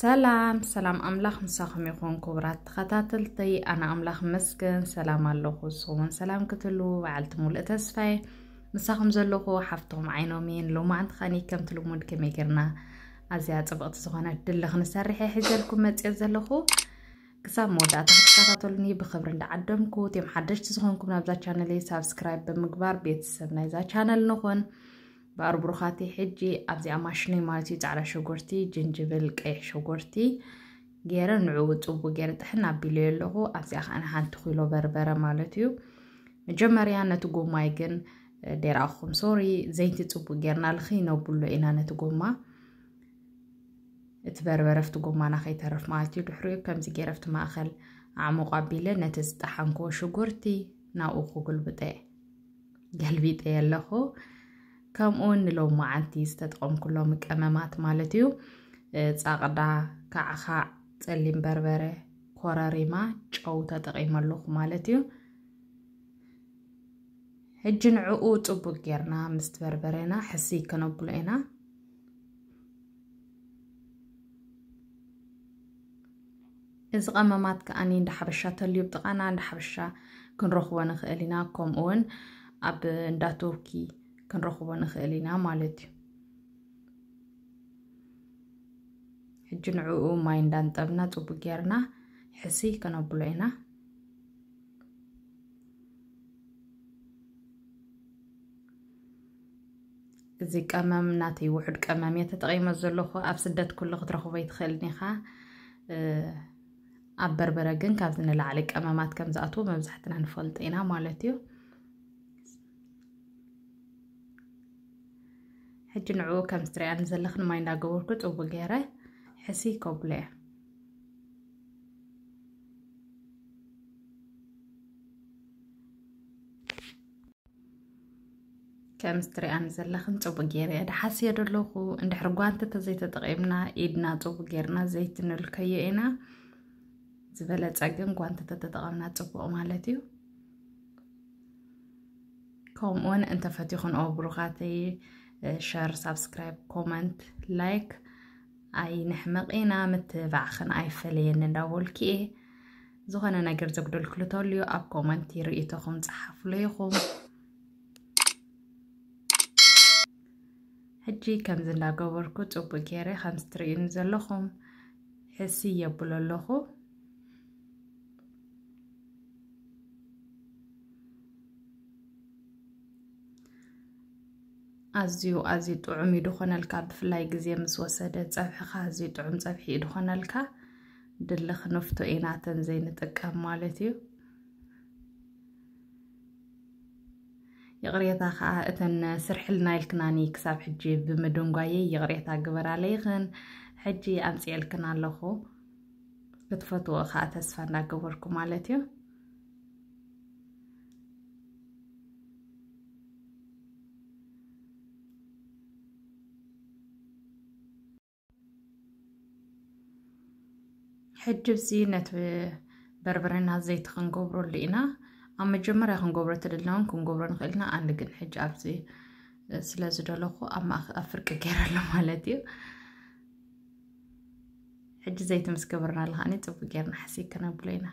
ሰላም ሰላም፣ ኣምላኽ ምሳኹም ይኹን ክቡራት ተኸታተልተይ። ኣነ ኣምላኽ መስገን ሰላም ኣለኹ። ንስኹም እውን ሰላም ክትህልዉ በዓልቲ ሙሉእ ተስፋ እየ። ምሳኹም ዘለኹ ሓፍቶም ዓይኖም እየ። ሎማዓንቲ ኸኣኒ ከምቲ ልሙድ ከመይ ጌርና ኣዝያ ጽብቕቲ ዝኾነት ድልኽ ንሰርሕ እየ ሒዘልኩም መጽየ ዘለኹ። ክሳብ መወዳእታ ክትከታተሉኒ ብኽብሪ እንዳዓደምኩ፣ እቶም ሓደሽቲ ዝኾንኩም ናብዛ ቻነለይ ሳብስክራይብ ብምግባር ቤተሰብ ናይዛ ቻነል ንኹን። በኣር ብሩኻቲ ሕጂ ኣብዚኣ ማሽነይ ማለት እዩ ጻዕዳ ሽጉርቲ፣ ጅንጅብል፣ ቀይሕ ሽጉርቲ ገይረ ንዕኡ ጽቡቅ ገይረ ጥሕን ኣቢለዮ ኣለኹ። ኣብዚኣ ከኣ ሓንቲ ኪሎ በርበረ ማለት እዩ። መጀመርያ ነቲ ጎማይ ግን ደይራኹም ሶሪ ዘይቲ ጽቡቅ ጌርና ልኺ ነብሎ ኢና ነቲ ጎማ። እቲ በርበረ ኣብቲ ጎማና ከይተርፍ ማለት እዩ። ድሕሪኡ ከምዚ ገይረ ኣብቲ ማእኸል ኣዕሙቕ ኣቢለ ነቲ ዝጠሓንክዎ ሽጉርቲ ናብኡ ክጉልብጠ እየ። ገልቢጠ ኣለኹ። ከምኡ እውን ንሎማዓንቲ ዝተጠቐምኩሎም ቀመማት ማለት እዩ። ጻቕዳ፣ ካዕኻዕ፣ ጸሊም በርበረ፣ ኮረሪማ፣ ጨው ተጠቒመ ኣለኹ ማለት እዩ። ሕጂ ንዕኡ ጽቡቅ ጌርና ምስቲ በርበሬና ሕስይ ከነብሎ ኢና። እዚ ቀመማት ከኣኒ እንዳ ሓበሻ ተልዩ ብጥቓና እንዳ ሓበሻ ክንረኽቦ ንኽእል ኢና፣ ከምኡ እውን ኣብ እንዳ ቱርኪ ክንረኽቦ ንኽእል ኢና ማለት እዩ። ሕጂ ንዕኡ ማይ እንዳንጠብና ጽቡቅ ጌርና ሕስይ ከነብሎ ኢና። እዚ ቀመም ናተይ ውሑድ ቀመም እየ ተጠቒመ ዘለኹ። ኣብ ስደት ኩሉ ክትረኽቦ ኣይትኽእልን ኢኻ። ኣብ በርበረ ግን ካብዚ ንላዕሊ ቀመማት ከም ዝኣትዉ መብዛሕትና ንፈልጦ ኢና ማለት እዩ። ሕጂ ንዕኡ ከም ዝትሪኣኒ ዘለኽን ማይ እንዳገበርኩ ጽቡቅ ገይረ ሕስይ ከብሎ እየ። ከም ዝትሪኣኒ ዘለኽን ጽቡቅ ገይረ እየ ድሓስዮ ዘለኹ። እንድሕር ጓንቲ ተዘይተጠቒምና ኢድና ጽቡቅ ገይርና ዘይትንልከዮ ኢና። ዝበለጸ ግን ጓንቲ ተተጠቐምና ጽቡቅ ማለት እዩ። ከምኡውን እንተፈቲኹንኦ ብሩኻተይ ሸር፣ ሳብስክራይብ፣ ኮመንት፣ ላይክ ኣይንሕመቕ ኢና። ምትብባዕኽን ኣይፈለየኒ እንዳበልኩ እየ። ዝኾነ ነገር ዘጉደልኩሉ ተልዩ ኣብ ኮመንት ርእይቶኹም ጸሓፉለይ ኢኹም። ሕጂ ከምዚ እንዳገበርኩ ጽቡቅ ገይረ ከምዚ ትርእዩኒ ዘለኹም ሕስይ የብሎ ኣለኹ። ኣዝዩ ኣዝዩ ጥዑም እዩ ድኾነልካ፣ ብፍላይ ግዜ ምስ ወሰደ ጸብሕኻ ኣዝዩ ጥዑም ጸብሒ እዩ ድኾነልካ። ድልኽ ንፍቶ ኢና ተን ዘይንጥቀም ማለት እዩ። ይቕሬታ ከኣ እተን ስርሕልና ኢልክናኒ ክሳብ ሕጂ ብምድንጓየይ ይቕሬታ ግበራለይኽን። ሕጂ ኣምጽኤልክን ኣለኹ። ክትፈትዎ ከኣ ተስፋ እንዳገበርኩ ማለት እዩ። ሕጂ እዚ ነቲ በርበረና ዘይቲ ክንገብረሉ ኢና። ኣብ መጀመርያ ክንገብሮ ተደልና እውን ክንገብሮ ንኽእል ኢና። ኣነ ግን ሕጂ ኣብዚ ስለ ዝደለኹ ኣብ ማእኸ-፣ ኣብ ፍርቂ ገይረሉ ማለት እዩ። ሕጂ ዘይቲ ምስ ገበርናሉ ከኣኒ ጽቡቅ ጌርና ሕስይ ከነብሎ ኢና።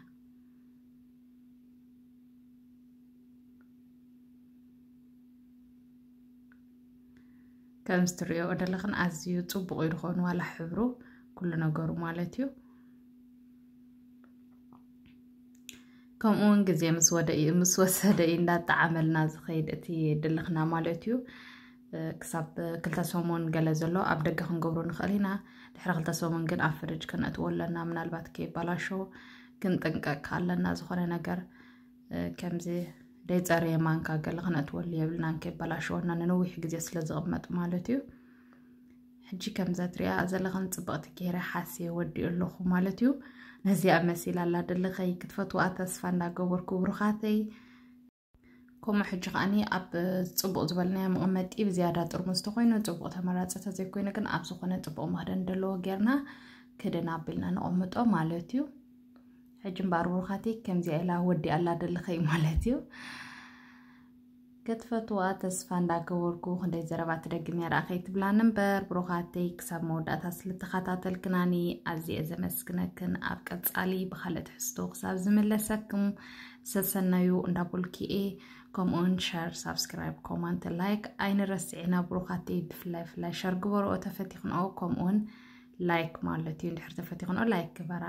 ከምዚ ትርእዮ ዘለኽን ኣዝዩ ጽቡቕ እዩ ዝኾኑ፣ ዋላ ሕብሩ ኩሉ ነገሩ ማለት እዩ። ከምኡ እውን ግዜ ምስ ወደ-፣ ምስ ወሰደ እዩ እንዳጠዓመልና ዝኸይድ እቲ ድልኽና ማለት እዩ። እ፣ ክሳብ ክልተ ሰሙን ገለ ዘሎ ኣብ ደገ ክንገብሮ ንኽእል ኢና። ድሕሪ ክልተ ሰሙን ግን ኣብ ፍርጅ ክነእትዎ ኣለና። ምናልባት ከይበላሾ ክንጥንቀቅ ኣለና። ዝኾነ ነገር፣ እ፣ ከምዚ ደይጸረየ ማንካ ገለ ክነእትወሉ የብልናን፣ ከይበላሸወና ንነዊሕ ግዜ ስለ ዝቕመጥ ማለት እዩ። ሕጂ ከምዛ ትሪኣ ዘለኽን ጽብቕቲ ገይረ ሓስየ ወዲኡ ኣለኹ ማለት እዩ። ነዚኣ መሲላ ኣላ ድልኸይ፣ ክትፈትዋ ተስፋ እንዳገበርኩ ብሩኻተይ። ከምኡ ሕጂ ከኣኒ ኣብ ጽቡቕ ዝበልናዮ መቐመጢ ብዝያዳ ጥርሙዝ ተኾይኑ ጽቡቕ ተመራጺ፣ ተዘይኮይኑ ግን ኣብ ዝኾነ ጽቡቕ መኽደን ዘለዎ ጌርና ክድን ኣቢልና ነቐምጦ ማለት እዩ። ሕጂ እምበኣር ብሩኻተይ ከምዚኣ ኢላ ወዲኣ ኣላ ድልኸይ ማለት እዩ። ክትፈትዋ ተስፋ እንዳገበርኩ፣ ክንደይ ዘረባ ትደግምያ ደኣ ከይትብላኒ እምበር፣ ብሩኻተይ ክሳብ መወዳእታ ስለተኸታተልክናኒ ኣዝየ ዘመስግነክን። ኣብ ቀጻሊ ብኻልእ ትሕዝቶ ክሳብ ዝምለሰኩም ሰሰናዩ እንዳበልኩ እየ። ከምኡውን ሸር፣ ሳብስክራይብ፣ ኮመንት፣ ላይክ ኣይንረስዕና ብሩኻተይ። ብፍላይ ፍላይ ሸር ግበርኦ ተፈቲኽንኦ፣ ከምኡውን ላይክ ማለት እዩ፣ እንድሕር ተፈቲኽንኦ ላይክ ግበራ።